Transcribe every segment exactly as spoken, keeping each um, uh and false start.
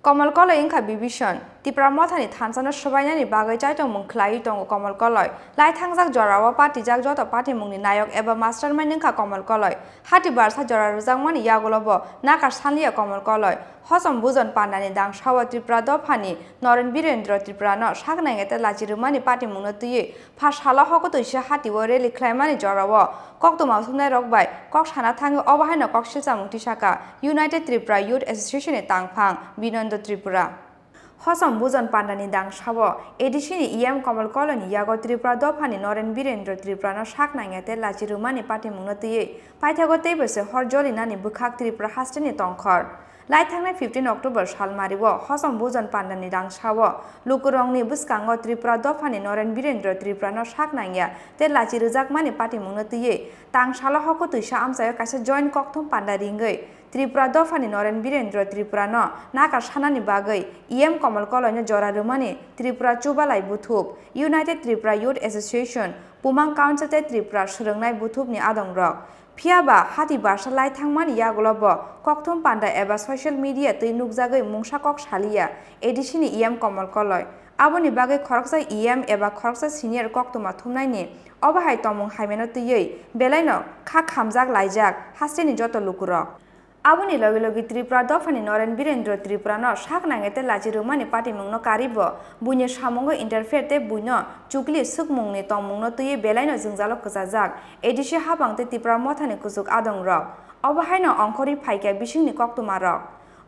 Komol Koloi wngkha Bibison. Tipra Mothani thansa no swbainani bagwi chaitokmung khlaiwi tongo Komol Koloi. Lai thangjak jorao patijak joto patimungni nayok eba mastermind wngkha Komol Koloi. Hati barsa jora rwjakmani yagulo bo nakar sanliya Komol Koloi. Hosom bujon pandani dangsao Tripura dophani Noren Birendra Tripura no sak nangya tei lachi rwmani patimungno twiwi pha salo hokotwisa hatio rally khlaimani jorao koktwma thumnairok bai kok sana thangwi obo haino kok silchamung tisaka United Tripura Youth Association ni tangphang Binondo Tripura. Hosom bujon pandani dangsao A D C ni E M Komol Koloi ni yago Tripura dophani Noren Birendra Tripura no sak nangya tei lachi rwmani patimungno twiwi paithago teibo se hor jolinani bwkhak Tripura haste ni tongkhor. Lai thangnai fifteen October salmario hosom bujon pandani dangsao lukurokni bwskango Tripura dophani Noren Birendra Tripura no sak nangya tei lachi rwjakmani patimungno twiwi tangsalo hokotwisa amchaio kaisa joint kokthum panda ringwi Tripura dophani Noren Birendra Tripura no nakar sanani bagwi E M Komol Koloi no jora rwmani Tripura Chubalai Buthup, United Tripura Youth Association, Pumang Council tei Tripura Swrwngnai Buthupni adongrok. Phiyaba hati barsa lai thangmani yagulo bo kokthum panda eba social media twi nukjagwi mungsa kok saliya A D C ni E M Komol Koloi. Aboni bagwi khoroksa E M eba khoroksa senior koktwma thumnaini obo hai tongmung hamyano twiwi belaino kha khamjak laijak hasteni joto lukurok. Aboni logi logi Tripura dophani Noren Birendra Tripura no sak nangya tei lachi rwmani patimungno karibo buini samungo interfere tei buino chukli swkmungni tongmungno twiwi belaino jwngjalo kwchajak A D C habang tei Tipra Mothani kuchuk adongrok. Obo haino ongkhorwi phaikha bisingni koktwmarok.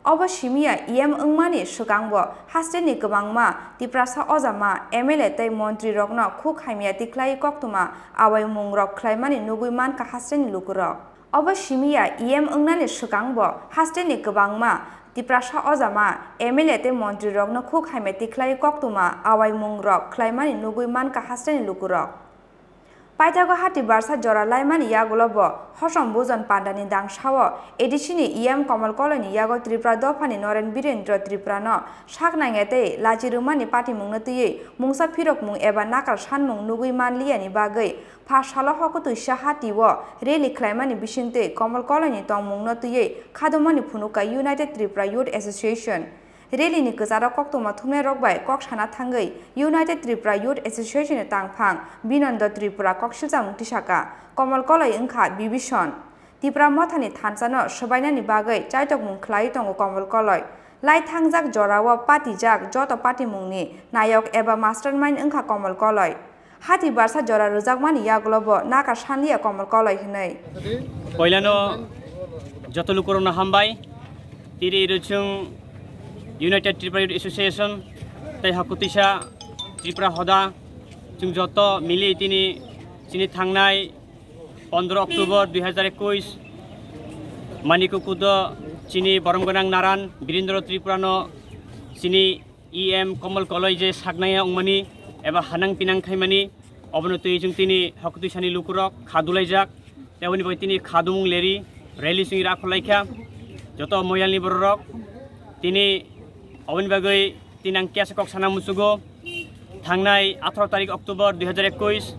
Obo simiya E M wngmani swkangbo hasteni kwbangma Tiprasa ojama, M L A tei montrirokno khuk hamya tikhlaiwi koktwma awaimungrok khlaimani nugwi mankha hasteni lukurok. Obo simiya E M wngnani swkangbo hasteni kwbangma Tiprasa ojama, M L A tei montrirokno khuk hamya tikhlaiwi koktwma awaimungrok khlaimani nugwi mankha hasteni lukurok. Paithago hati barsa jora laimani yagulo bo hosom bujon pandani dangsao A D C ni E M Komol Koloini yago Tripura dophani Noren Birendra Tripurano sak nangya tei lachi rwmani patimungno twiwi mungsa phirokmung eba nakar sanmung nugwi manliyani bagwi pha salo hokotwisa hatio rally khlaimani bisingtwi Komol Koloini tongmungno twiwi khadumani phunukha United Tripura Youth Association. Rally ni kwcharo koktwma thumnairok bai kok sana thangwi United Tripura Youth Association ni tangphang Binondo Tripura koksilchamung tisaka Komol Koloi wngkha Bibison. Tipra Mothani thansa no swbainani bagwi chaitokmung khlaiwi tongo Komol Koloi. Lai thangjak jorao patijak joto patimungni nayok eba mastermind wngkha Komol Koloi. Hati barsa jora rwjakmani yagulo bo nakar sanliya Komol Koloi hwnwi. Poilano joto lukurokno hambai. Tiri rwchwng United Tripura Youth Association tei hakutisa Tripura hoda chwng joto mili tini chini thangnai pondro October dui hazar ekush Manikyo Kudo chini borom gwnang naran Birendra Tripurano chini E M Komol Koloi je saknaya wngmani eba hanang pinang khaimani, obono twi chwng tini hokotwi sani lukurok kha dulaijak, tei oboni bagwi tini kha dumung leri rally chwng ira khorlaikha. Joto moyalni bororok tini oboni bagwi tini ang kesa kok sana muchugo. Thangnai atharo tarik October dui hazar ekush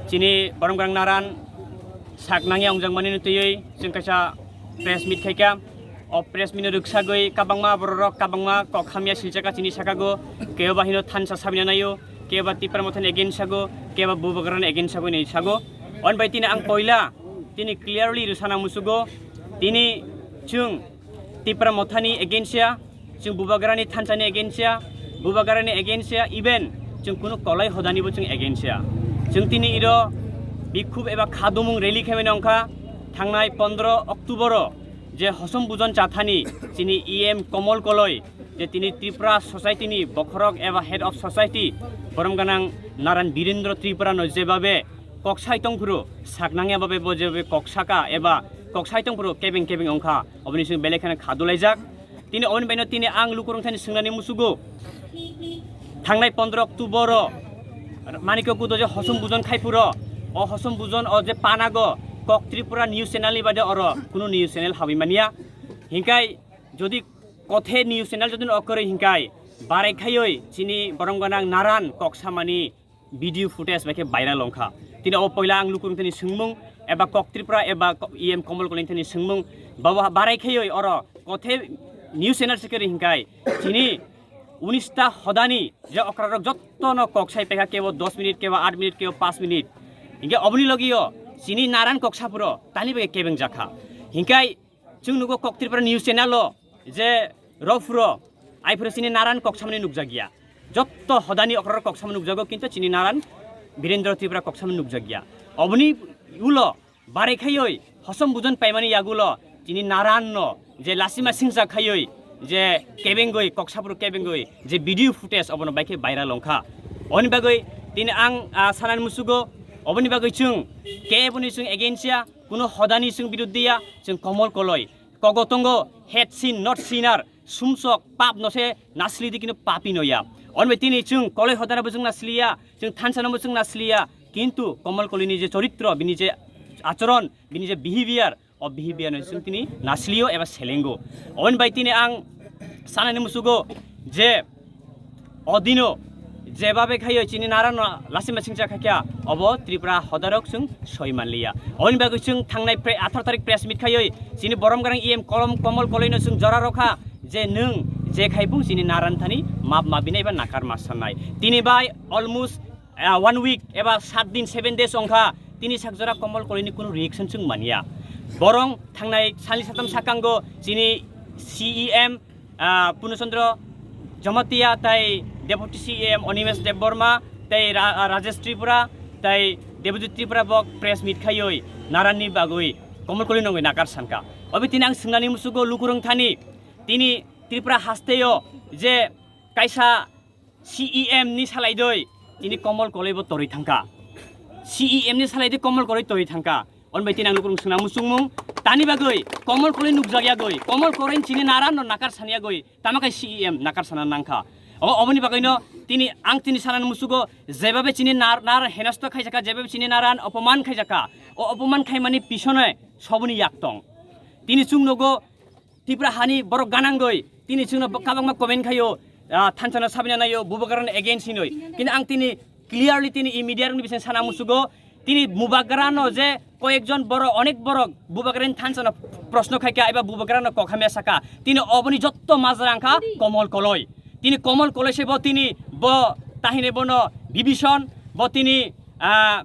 chini borom gwnang naran sak nangya wngjakmani twiwi chwng kaisa press meet khaikha. O press meet no rwksagwi kabangma bororok kabangma kok hamya silchaka chini sakago, kebo ba hino thansa sabina naio, kebo ba Tipra Mothani against sago, kebo ba Bubagrani against sago hinwi sago. On bai tini ang poila tini clearly rwsana muchugo, tini chwng Tipra Mothani against ya, chwng Bubagrani thansani against ya, Bubagrani against ya, even chwng kunu kolai hodanibo chwng against ya. Chwng tini iro bikhub eba khadumung rally khaimani wngkha thangnai pondro October o je hosom bujon chathani chini E M Komol Koloi je tini Tripura society ni bokhorok eba head of society borom gwnang Naran Birendra Tripura no jebabe koksai tongphuru saknangya babe bo jebabe koksaka eba koksai tongphuru kebeng kebeng wngkha oboni sing belai kheno kha dulaijak. Tini oboni baino tini ang lukurok thani swngnani musugo. Thangnai pondro October o Manikyo Kudo je hosom bujon khai phuro, o hosom bujon o je panago kok Tripura news channel ni bade oro kunu news channel habwi mania. Hinkai jodi kothe news channel jodi okoroi hinkai barai khaioi chini borom gwnang naran kok samani video footage bai khe viral wngkha. Tini o poila ang lukurok thani swngmung eba kok Tripura eba ko-, E M Komol Koloi thani swngmung, babo barai khaioi oro kothe News channel se kiri hinkai chini unista hodani je okrarok jottono kok sai pekha, kebo dos minute, kebo aat minute, kebo paanch minute. Hinke oboni logio chini naran kok sapuro tani bege kebeng jakha. Hinkai chwng nugo Kok Tripura News Channel o je rophuro aiphuro chini naran kok samani nukjakya. Jotto hodani okrarok kok samani nukjago, kintu chini naran Birendra Tripura kok samani nukjakya. Oboni ulo barai khaioi hosom bujon paimani yagulo chini naran no je lasima singsa khaioi je kebengoi, kok sapuro kebengoi je video footage obono baikhe viral ongkha. Oni bagoi tini ang, ah, sanani musugo, oboni bagoi chwng keboni chwng against ya, kuno hodani chwng biruddhi ya, chwng Komol Koloi. Kogo tongo, head sin, not sinner, sumsok, pap no se nasli di kino papi no ya. Oni bai tini chwng Koloi hodana bo chwng nasli ya, chwng thansa no bo chwng nasli ya, kintu Komol Koloi ni je choritro, bini je achoron, bini je behavior, o behavior no chwng tini naslio eba selengo. Oni bai tini ang sanani musugo je odino jebabe khaio chini narano lasima singcha khakya, obo Tripura hodarok chwng soi manliya. Oni bagwi chwng thangnai pre-, atharo tarik press meet khaioi chini borom garang E M kolom Komol Koloino chwng jora rokha je nwng je khai bung chini naran thani map mabinai ba nakar ma sannai. Tini bai almost, ah, one week eba saat din, seven days ongkha, tini sak jora Komol Koloini kunu reaction chwng manya. Borong thangnai sali satam sakango chini C E M, ah, Purno Chandra Jamatia, tai Deputy C E M Animesh Debbarma, tai Ra-, ah, Rajesh Tripura, tai Debojit Tripura bok press meet khaioi naranni bagwi Komol Koli nongwi nakar sanka. Obi tini ang swngnani musugo lukurung thani, tini Tripura hasteo je kaisa C E M ni salai doi tini Komol Koloi bo toroi thangka. C E M ni salai doi Komol Koloi toroi thangka. On bai tini ang lukurung swngnani musungmung tani bagwi Komol Koloi nukjakyagwi, Komol Koloi chini naran no nakar saniyagwi, tama kai C E M nakar sana nangkha. O, oboni bagwino tini ang tini sanani musugo jebabe chini nar-, naran henasto khaijakha, jebabe chini naran opoman khaijakha. O opoman khaimani pisone soboni yak tong. Tini chwng nogo Tripura hani borok ganangoi, tini chwngno bo-, kabangma comment khaio, ah, thansa no sabina naio, Bubagrano against hinoi. Kintu ang tini clearly tini e media rokni bising sana musugo, tini Bubagrano je koyekjon borok, onek borok Bubagrani thansa no proshno khaikha eba Bubagrano kok hamya saka. Tini oboni jotto majra wngkha Komol Koloi. Tini Komol Koloi se bo tini bo tahine bono Bibison, bo tini, ah,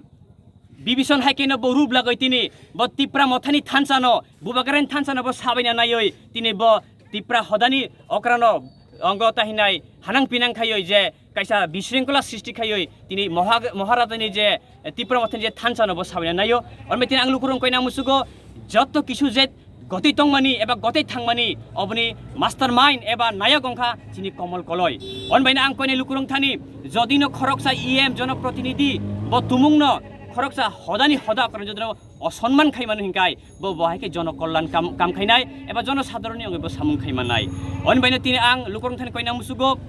Bibison hai khe no bo rup lagoi tini bo Tipra Mothani thansa no, Bubagrani thansa no bo sabaina naioi tini bo Tipra hodani okrano ongo tahinai hanang pinang khaioi je kaisa bisringkola srishti khaioi tini Moha-, Moharajani je Tipra Mothani je thansa no bo sabaina naio. Onme tini ang lukurung koina musugo jotto kisu je gotwi tongmani eba gotwi thangmani oboni mastermind eba nayok wngkha chini Komol Koloi. On baino ang koinai lukurung thani jodino khoroksa E M jonoprotinidhi bo tumungno khoroksa hodani hoda korang jodino osonman khaimano hinkai bo bo hai khe jono kollan kam, kam khainai eba jono sadharonni wngwi bo samung khaimannai. On baino tini ang lukurung thani koina musugo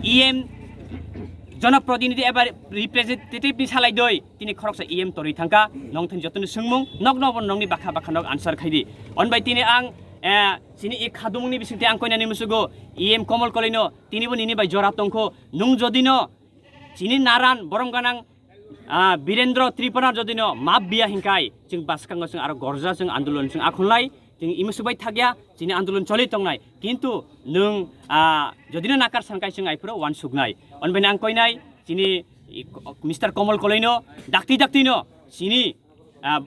E M jonoprotinidhi eba representative ni salai doi tini khoroksa E M torwi thangka, nong thani jotoni swngmung, nokno bo nongni bakha bakha nok answer khaidi. On bai tini ang, eh, chini e khadumungni bisingtwi ang koinani musugo E M Komol Koloino tini bo nini bai jora tongkho, nung jodino chini naran borom ganang, ah, Birendra Tripura jodino map biya hinkai, chwng bwskango chwng aro gorja chwng andolon chwng akhunlai, chwng imusubai thakya, chini andolon choli tongnai. Kintu nwng, ah, jodino nakar sankai chwng aiphuro wansuknai. Onbaino ang koinai chini i, Mister Komol Koloino dakti daktino chini, ah,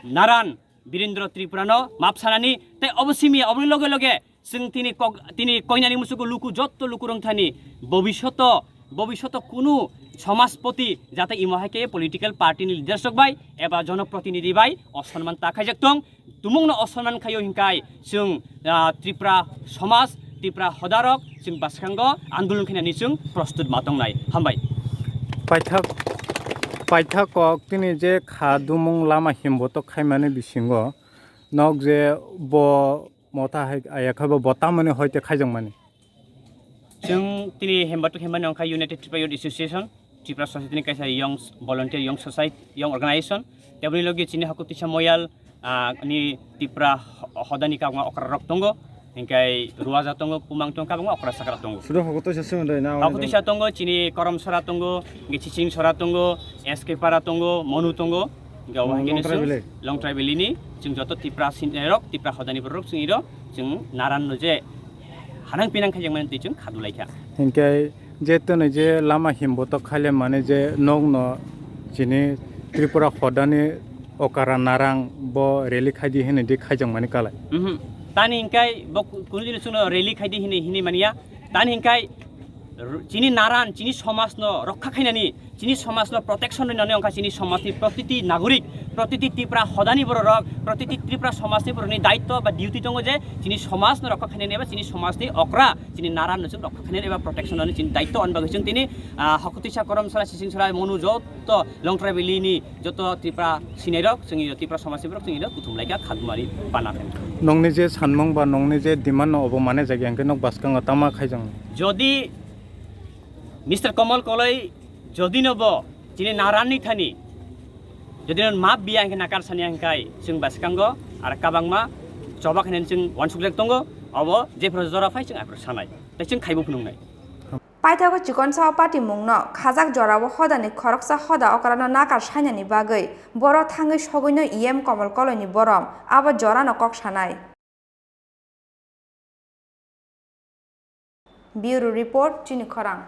naran Birendra Tripurano map sanani tei obo simi oboni loge loge chwng tini kok, tini koinani musugo luku jotto lukurung thani bobishoto, bobishoto kunu somajpoti jate imo hai khe political party ni leaders rok bai eba jonoprotinidhi bai osonman ta khaijak tong. Tumungno osonman khaio hinkai chwng, ah, Tripura somaj, Tripura hodarok chwng bwskango andolon khainani chwng prostut ma tongnai. Hambai. Paithak, paithak kok tini je kha dumung lama himbotok khaimani bisingo nok je bo motha hai aya khe bo, bo tamoni hoite khaijakmani. Chwng tini hembatok hemani wngkha United Tripura Youth Association, Tripura Society ni kaisa young volunteer, young society, young organization. Teboni logi chini Hokutisa Moyal, ah, ni Tripura ho-, hodani kabangma okra rok tongo, hinkai Ruaja tongo, Kumang tongo, kabangma okra sakra tongo. Sudo Hokutisa somondo na Hokutisa tongo, chini Koromsora tongo, hinkai Chichingsora tongo, S K Para tongo, Monu tongo. Hingke obo hai khe Longtrai Valley. Longtrai Valley ni chwng joto Tipra sin-, eh, rok, Tipra hodani borok chwng iro, chwng naran no je hanang pinang khaijak mani twi chwng khadu laikha. Hingke je twnwi je lama himbotok khaile mani je nok no chini Tripura hodani okara narang bo rally khaidi hinwi di khaijak mani kalai. Mhm. Tani hingkai bo ku-, kunu dino chwngno rally khaidi hinwi, hinwi mania. Tani hingkai r-, chini naran, chini somajno rokha khainani, chini somajno protection rinani wngkha chini somajni protiti nagorik, protiti Tipra hodani bororok, protiti Tripura somajni borokni daitto ba duty tongo je chini somajno rokha khainani eba chini somajni okra, chini naranno chwng rokha khainani eba protection rinani chini daitto. Ani bagwi chwng tini, ah, Hokotwisa, Koromsara, Sisingsara, Monu joto Longtrai Valley ni joto Tripura sinairok, chwng iro Tripura somajni borok chwng iro kuthum laikha khadumari pana khe. Nongni je sanmung ba nongni je demand no obo mane jagya hwnkhe nok bwskango tama khaijang. Jodi Mister Komol Koloi jodi no bo chini naranni thani jodi no map biya hwnkhe nakar sani hwnkhe chwng bwskango ar kabangma choba khainani chwng wansukjak tongo, obo jephru jora phai chwng aphru sanai tei chwng khaibo phunuknai. Paithago chikon sao patimungno khajak jorao hodani khoroksa hoda okrano nakar sainani bagwi boro thangwi sogwino E M Komol Koloini borom abo jorano kok sanai. Bureau Report, Chini Khorang.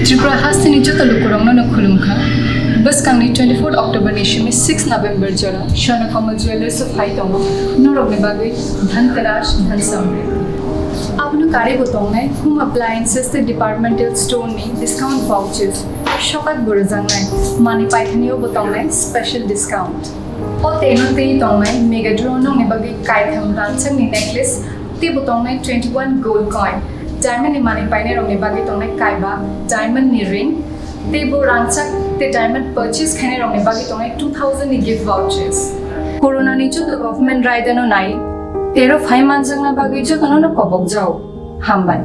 Tripura hasteni joto lukurokno no khulumkha. Bwskangni twenty-fourth October ni simi six November jora Swarna Kamal Jewellers o phai tongo norokni bagwi Dhanteras, Dhan Samriddhi. Abono karwi bo tongnai home appliances tei departmental store ni discount vouchers, sokat bo rwjaknai, manwi paithani o bo tongnai special discount. O tei no tei tongnai mega draw nokni bagwi kaitham rangchakni necklace, tei bo tongnai twenty-one gold coin, diamond ni manwi painai rokni bagwi tongnai kaiba diamond ni ring, tei bo rangchak tei diamond purchase khainai rokni bagwi tongnai two thousand ni gift vouchers. Corona ni joto government raida no nai, tero phai manjakna bagwi jotono no kobok jao. Hambai.